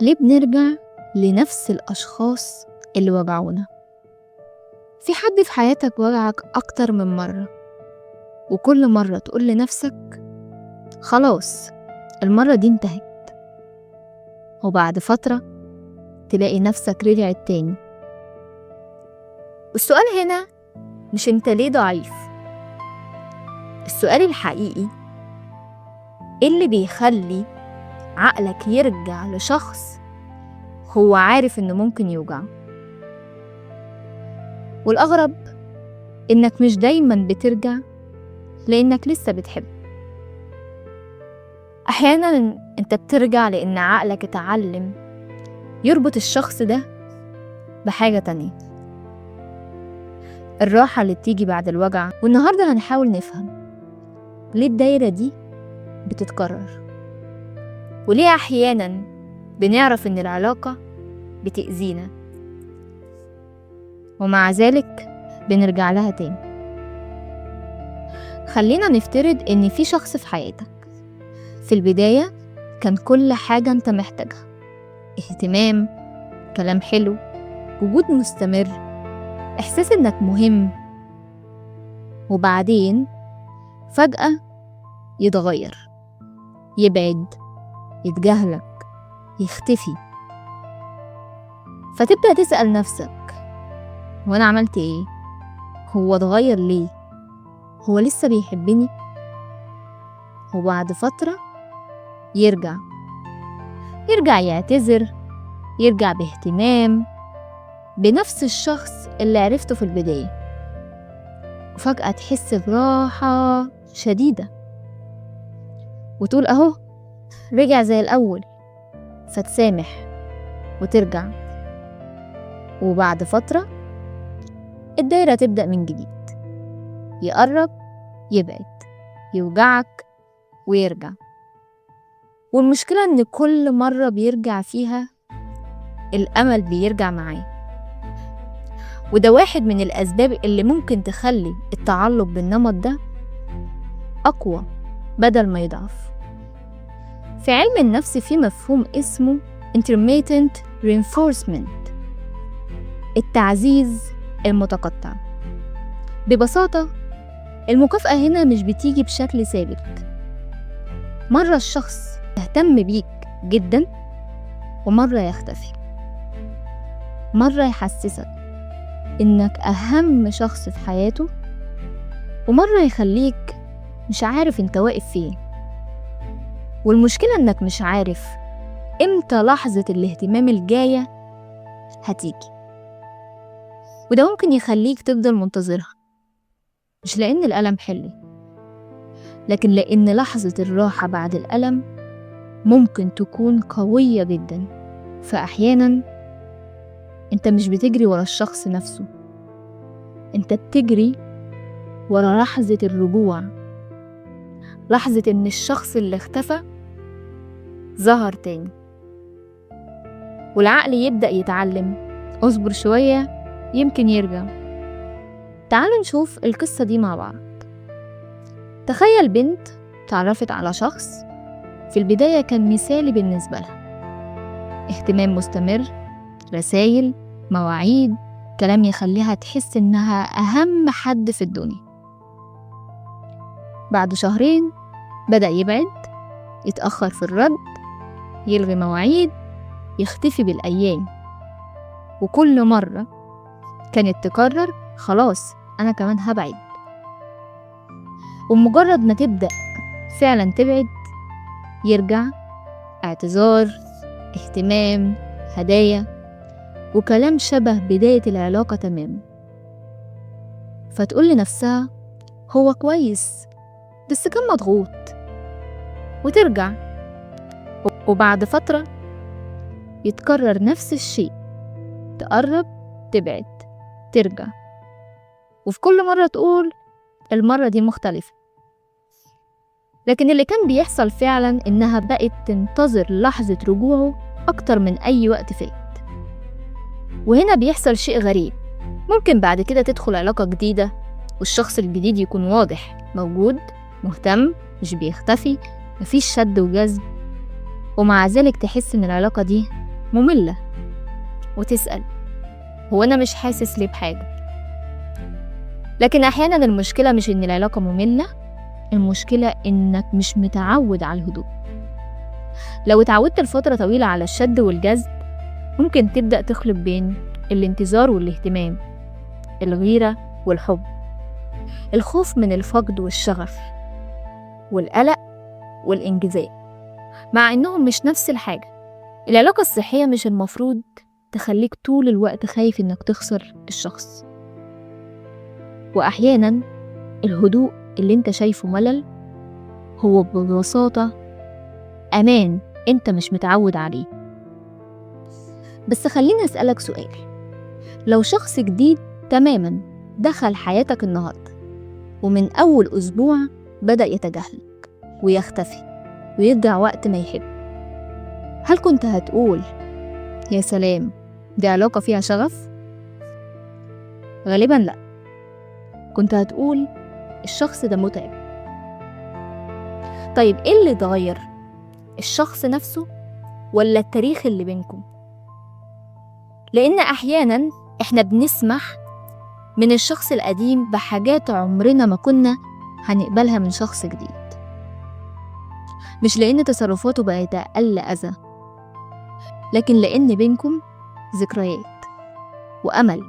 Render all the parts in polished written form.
ليه بنرجع لنفس الأشخاص اللي وجعونا؟ في حد في حياتك وجعك أكتر من مرة، وكل مرة تقول لنفسك خلاص المرة دي انتهت، وبعد فترة تلاقي نفسك رجعت تاني. والسؤال هنا مش انت ليه ضعيف، السؤال الحقيقي ايه اللي بيخلي عقلك يرجع لشخص هو عارف انه ممكن يوجعه؟ والأغرب إنك مش دايما بترجع لأنك لسه بتحب. أحيانا أنت بترجع لأن عقلك اتعلم يربط الشخص ده بحاجة تانية، الراحة اللي بتيجي بعد الوجع. والنهاردة هنحاول نفهم ليه الدايرة دي بتتكرر، وليه أحيانا بنعرف إن العلاقة بتأذينا ومع ذلك بنرجع لها تاني. خلينا نفترض إن في شخص في حياتك في البداية كان كل حاجة أنت محتاجها، اهتمام، كلام حلو، وجود مستمر، إحساس إنك مهم. وبعدين فجأة يتغير، يبعد، يتجاهلك، يختفي. فتبدأ تسأل نفسك هو أنا عملت إيه؟ هو اتغير ليه؟ هو لسه بيحبني؟ وبعد فترة يرجع يعتذر، يرجع باهتمام بنفس الشخص اللي عرفته في البداية. وفجأة تحس براحة شديدة وتقول أهو رجع زي الأول، فتسامح وترجع. وبعد فترة الدايرة تبدأ من جديد، يقرب، يبعد، يوجعك ويرجع. والمشكلة إن كل مرة بيرجع فيها الأمل بيرجع معاه، وده واحد من الأسباب اللي ممكن تخلي التعلق بالنمط ده أقوى بدل ما يضعف. في علم النفس في مفهوم اسمه intermittent reinforcement، التعزيز المتقطع. ببساطة المكافأة هنا مش بتيجي بشكل ثابت، مرة الشخص يهتم بيك جدا ومرة يختفي، مرة يحسسك إنك أهم شخص في حياته ومرة يخليك مش عارف انت واقف فين. والمشكلة إنك مش عارف إمتى لحظة الاهتمام الجاية هتيجي، وده ممكن يخليك تفضل منتظرها، مش لأن الألم حلو، لكن لأن لحظة الراحة بعد الألم ممكن تكون قوية جدا. فأحيانا أنت مش بتجري ورا الشخص نفسه، أنت بتجري ورا لحظة الرجوع، لحظة إن الشخص اللي اختفى ظهر تاني. والعقل يبدأ يتعلم اصبر شوية يمكن يرجع. تعالوا نشوف القصة دي مع بعض. تخيل بنت تعرفت على شخص في البداية كان مثالي بالنسبة لها، اهتمام مستمر، رسايل، مواعيد، كلام يخليها تحس إنها أهم حد في الدنيا. بعد شهرين بدأ يبعد، يتأخر في الرد، يلغي مواعيد، يختفي بالأيام. وكل مرة كانت تقرر خلاص أنا كمان هبعد، ومجرد ما تبدأ فعلا تبعد يرجع اعتذار، اهتمام، هدايا، وكلام شبه بداية العلاقة تمام. فتقول لنفسها هو كويس بس كان مضغوط، وترجع. وبعد فترة يتكرر نفس الشيء، تقرب، تبعد، ترجع، وفي كل مرة تقول المرة دي مختلفة. لكن اللي كان بيحصل فعلا إنها بقت تنتظر لحظة رجوعه أكتر من أي وقت فات. وهنا بيحصل شيء غريب، ممكن بعد كده تدخل علاقة جديدة والشخص الجديد يكون واضح، موجود، مهتم، مش بيختفي، مفيش شد وجذب، ومع ذلك تحس إن العلاقة دي مملة، وتسأل هو أنا مش حاسس ليه بحاجة؟ لكن أحيانا المشكلة مش إن العلاقة مملة، المشكلة إنك مش متعود على الهدوء. لو اتعودت لفترة طويلة على الشد والجذب ممكن تبدأ تخلط بين الانتظار والاهتمام، الغيرة والحب، الخوف من الفقد والشغف، والقلق والانجذاب، مع إنهم مش نفس الحاجة. العلاقة الصحية مش المفروض تخليك طول الوقت خايف إنك تخسر الشخص. وأحيانا الهدوء اللي انت شايفه ملل هو ببساطة أمان انت مش متعود عليه. بس خليني أسألك سؤال، لو شخص جديد تماما دخل حياتك النهاردة ومن أول أسبوع بدأ يتجاهلك ويختفي ويرجع وقت ما يحب، هل كنت هتقول يا سلام دي علاقة فيها شغف؟ غالبا لأ، كنت هتقول الشخص ده متعب. طيب إيه اللي اتغير؟ الشخص نفسه ولا التاريخ اللي بينكم؟ لأن أحيانا إحنا بنسمح من الشخص القديم بحاجات عمرنا ما كنا هنقبلها من شخص جديد، مش لأن تصرفاته بقت أقل أذى، لكن لأن بينكم ذكريات وأمل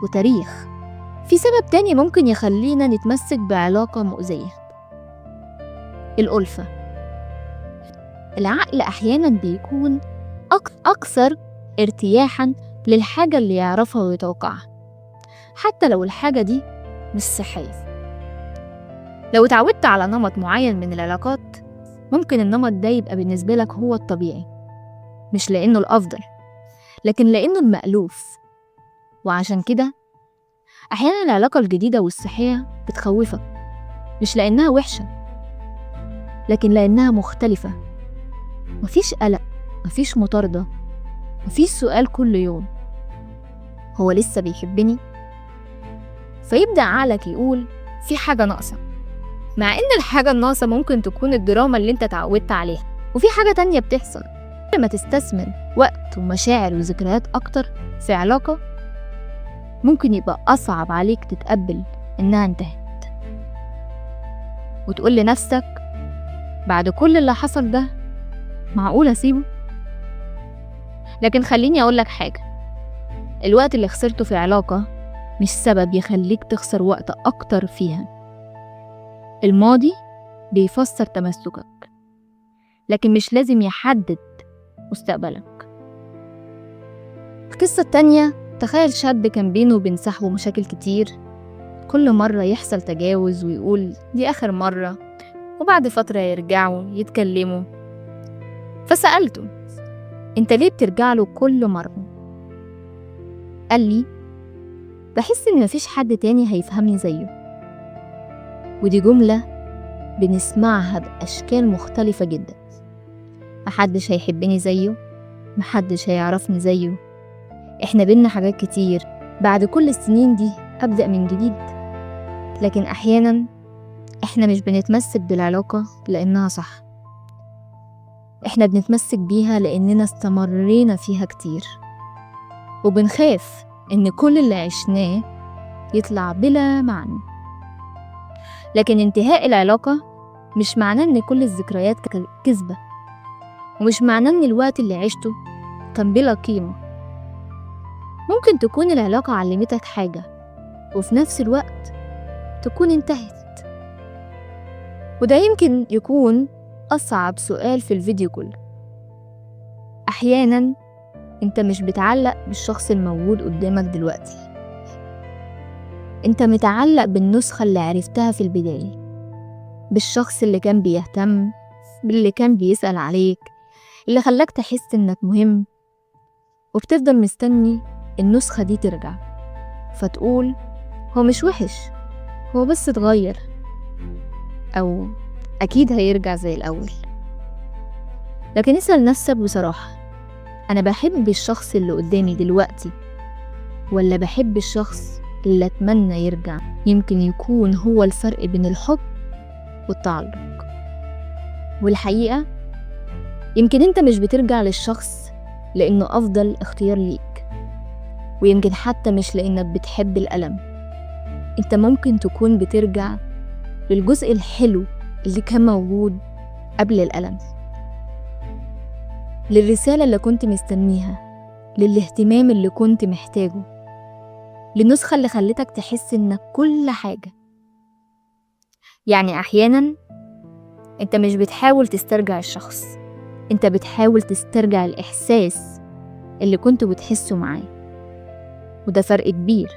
وتاريخ. في سبب تاني ممكن يخلينا نتمسك بعلاقة مؤذية، الألفة. العقل أحيانا بيكون أكثر ارتياحا للحاجة اللي يعرفها ويتوقعها، حتى لو الحاجة دي مش صحية. لو اتعودت على نمط معين من العلاقات ممكن النمط ده يبقى بالنسبة لك هو الطبيعي، مش لأنه الأفضل لكن لأنه المألوف. وعشان كده أحيانا العلاقة الجديدة والصحية بتخوفك، مش لأنها وحشة لكن لأنها مختلفة. مفيش قلق، مفيش مطاردة، مفيش سؤال كل يوم هو لسه بيحبني؟ فيبدأ عقلك يقول في حاجة ناقصة، مع إن الحاجة الناقصة ممكن تكون الدراما اللي انت اتعودت عليها. وفي حاجة تانية بتحصل لما تستثمر وقت ومشاعر وذكريات أكتر في علاقة، ممكن يبقى أصعب عليك تتقبل إنها انتهت، وتقول لنفسك بعد كل اللي حصل ده معقول أسيبه؟ لكن خليني أقولك حاجة، الوقت اللي خسرته في علاقة مش سبب يخليك تخسر وقت أكتر فيها. الماضي بيفسر تمسكك لكن مش لازم يحدد مستقبلك. القصة التانية، تخيل شاب كان بينه وبين صاحبه مشاكل كتير، كل مرة يحصل تجاوز ويقول دي آخر مرة، وبعد فترة يرجعوا يتكلموا. فسألته انت ليه بترجع له كل مرة؟ قال لي بحس ان مفيش حد تاني هيفهمني زيه. ودي جملة بنسمعها بأشكال مختلفة جدا، محدش هيحبني زيه، محدش هيعرفني زيه، احنا بينا حاجات كتير، بعد كل السنين دي أبدأ من جديد. لكن أحيانا احنا مش بنتمسك بالعلاقة لأنها صح، احنا بنتمسك بيها لأننا استمرينا فيها كتير، وبنخاف إن كل اللي عشناه يطلع بلا معنى. لكن انتهاء العلاقة مش معناه إن كل الذكريات كذبة، ومش معناه إن الوقت اللي عشته كان بلا قيمة. ممكن تكون العلاقة علمتك حاجة وفي نفس الوقت تكون انتهت. وده يمكن يكون أصعب سؤال في الفيديو كله. أحيانا أنت مش بتعلق بالشخص الموجود قدامك دلوقتي، أنت متعلق بالنسخة اللي عرفتها في البداية، بالشخص اللي كان بيهتم، باللي كان بيسأل عليك، اللي خلاك تحس إنك مهم، وبتفضل مستني النسخة دي ترجع، فتقول هو مش وحش، هو بس اتغير، أو أكيد هيرجع زي الأول. لكن اسأل نفسك بصراحة، أنا بحب الشخص اللي قدامي دلوقتي ولا بحب الشخص اللي أتمنى يرجع؟ يمكن يكون هو الفرق بين الحب والتعلق. والحقيقة يمكن أنت مش بترجع للشخص لأنه أفضل اختيار ليك، ويمكن حتى مش لأنك بتحب الألم. أنت ممكن تكون بترجع للجزء الحلو اللي كان موجود قبل الألم، للرسالة اللي كنت مستنيها، للاهتمام اللي كنت محتاجه، للنسخة اللي خلتك تحس إنك كل حاجة. يعني أحيانا أنت مش بتحاول تسترجع الشخص، أنت بتحاول تسترجع الإحساس اللي كنت بتحسه معاه، وده فرق كبير.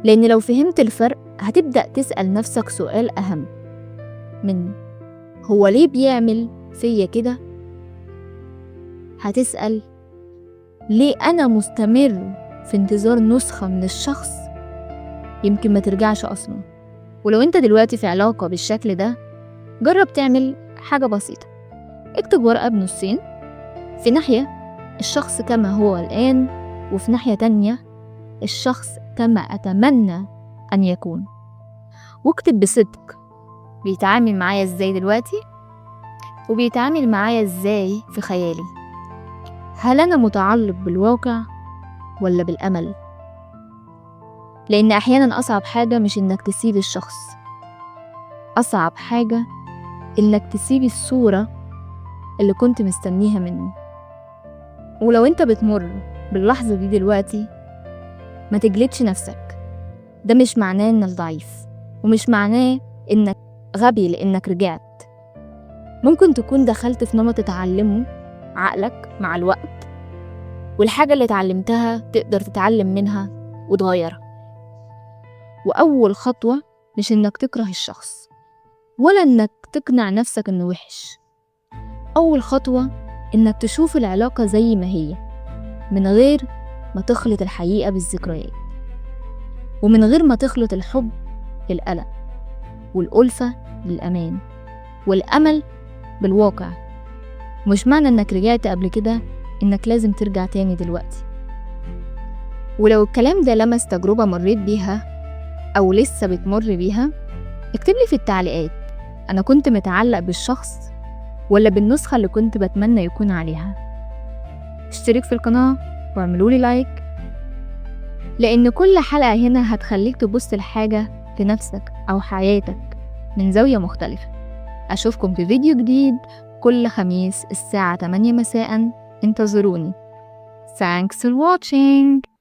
لأن لو فهمت الفرق هتبدأ تسأل نفسك سؤال أهم من هو ليه بيعمل فيا كده؟ هتسأل ليه أنا مستمر في انتظار نسخة من الشخص يمكن ما ترجعش أصلا. ولو أنت دلوقتي في علاقة بالشكل ده، جرب تعمل حاجة بسيطة. اكتب ورقة بنصين، في ناحية الشخص كما هو الآن، وفي ناحية تانية الشخص كما أتمنى أن يكون. واكتب بصدق بيتعامل معايا إزاي دلوقتي، وبيتعامل معايا إزاي في خيالي. هل أنا متعلق بالواقع ولا بالأمل؟ لأن أحيانا أصعب حاجة مش إنك تسيب الشخص، أصعب حاجة إنك تسيب الصورة اللي كنت مستنيها منه. ولو أنت بتمر باللحظة دي دلوقتي، ما تجلدش نفسك. ده مش معناه إنك ضعيف، ومش معناه إنك غبي لإنك رجعت. ممكن تكون دخلت في نمط تتعلمه عقلك مع الوقت، والحاجة اللي اتعلمتها تقدر تتعلم منها وتغيرها. وأول خطوة مش إنك تكره الشخص، ولا إنك تقنع نفسك إنه وحش. أول خطوة إنك تشوف العلاقة زي ما هي، من غير ما تخلط الحقيقة بالذكريات، ومن غير ما تخلط الحب بالقلق، والألفة بالأمان، والأمل بالواقع. مش معنى إنك رجعت قبل كده إنك لازم ترجع تاني دلوقتي. ولو الكلام ده لمس تجربة مريت بيها أو لسه بتمر بيها، اكتب لي في التعليقات أنا كنت متعلق بالشخص ولا بالنسخة اللي كنت بتمنى يكون عليها. اشترك في القناة واعملوا لي like، لأن كل حلقة هنا هتخليك تبص لحاجة في نفسك أو حياتك من زاوية مختلفة. أشوفكم في فيديو جديد كل خميس الساعة 8 مساء. انتظروني. Thanks for watching.